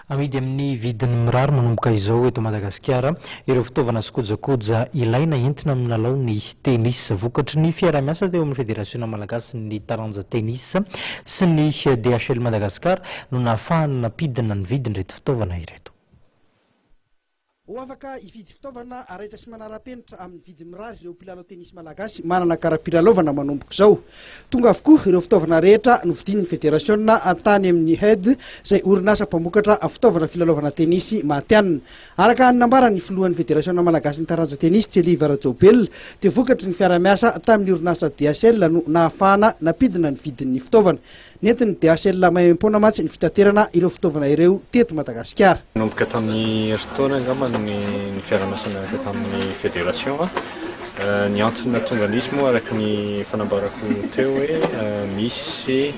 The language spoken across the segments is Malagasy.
Amidy amin'ny vidiny mirary manomboka izao eto Madagasikara ireo fitaovana sy kojakoja ilaina entina milalao ny tennis. Vokatry ny fiaraha-miasa teo amin'ny Federasiona malagasin'ny taranja tennis sy ny DHL Madagascar no nahafahana nampidina ny vidin'ireto fitaovana ireto. Ho afaka hividy fitaovana raitra sy manara-penitra amin'ny vidiny mirary ireo mpilalao tenisy malagasy manana kara-pilalaovana manomboka izao. Tonga avokoa ireo fitaovana rehetra novidian'ny federasiona tany amin'ny Head izay orinasa mpamokatra fitaovana filalaovana tenisy matihanina. Araka ny nambaran'ny filohan'ny federasiona malagasin'ny taranja tenisy, Tseliva Rajaobelina, dia vokatry ny fiaraha-miasa tamin'ny orinasa DHL no nahafahana nampidina ny vidin'ny fitaovana. Nentin'ny DHL maimaimpoana mantsy ny fitaterana ireo fitaovana ireo teto Madagasikara. Nanomboka tamin'ny herintaona angamba ny fiaraha-miasa niaraka tamin'ny fédération. Ny antony nahatonga an'izy moa araka ny efa nambarako teo hoe misy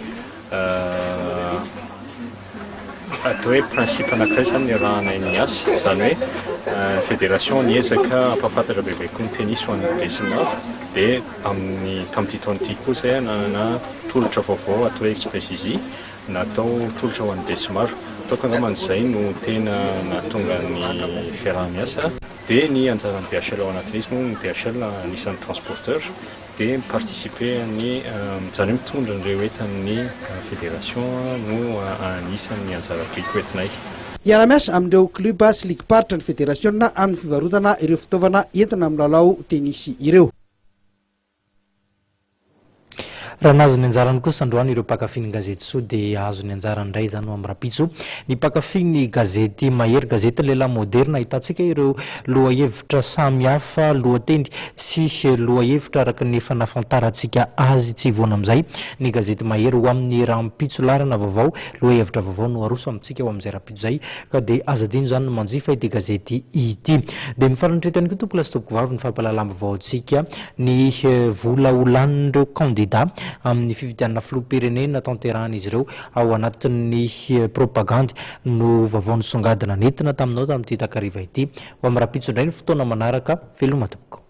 atao hoe principe anankiray izany niarahanay niasa, izany hoe ny fédération niezaka hampahafantatra bebe kokoa ny tennis ho an'ny besinimaro dia Amin'ny tamin'ity taona ity koa izay nanana tolotra vaovao atao hoe Express Easy natao tolotra ho an'ny besinimaro. Ataoko angambany izay no tena nahatonga ny fiaraha-miasa. Dia ny anjaran'ny DHL ao anatin'izy moa, ny DHL anisan'ny transporteur dia mi-participer ny izany hoe mitondra an'ireo entan'ny fédération no anisan'ny anjara biriky hoentinay. Hiara-miasa amin'ireo club sy ligim-paritra ny federasiona amin'ny fivarotana ireo fitaovana entina milalao tenisy ireo. Raha nahazo ny anjarany kosa androany ireo mpankafy ny gazety Soa dia hahazo ny anjarany indray izany ho amin'ny rahampitso. Ny mpankafy ny gazety Mahery, gazety lehilahy moderina, ahitantsika ireo lohahevitra samihafa, lohateny sy lohahevitra araka ny efa nahafantarantsika azy tsy hivoana amin'izay ny gazety Mahery ho amin'ny rahampitso. Laharana vaovao, lohahevitra vaovao no aroso amintsika ho amin'izay rahampitso izay ka dia aza adino izany ny manjifa ity gazety ity. Dia mifanintreta ihany koa tompokolahy sy tompokovavy ny fampahalalam-baovaontsika ny vola ho lanin'ireo kandida amin'ny fifidianana filoham-pirenena tanterahan'izy ireo ao anatin'ny propagandy no vaovao nisongadina nentina taminao tamin'ity takariva ity. Ho amin'ny rahampitso indray ny fotoana manaraka. Veloma tompoko.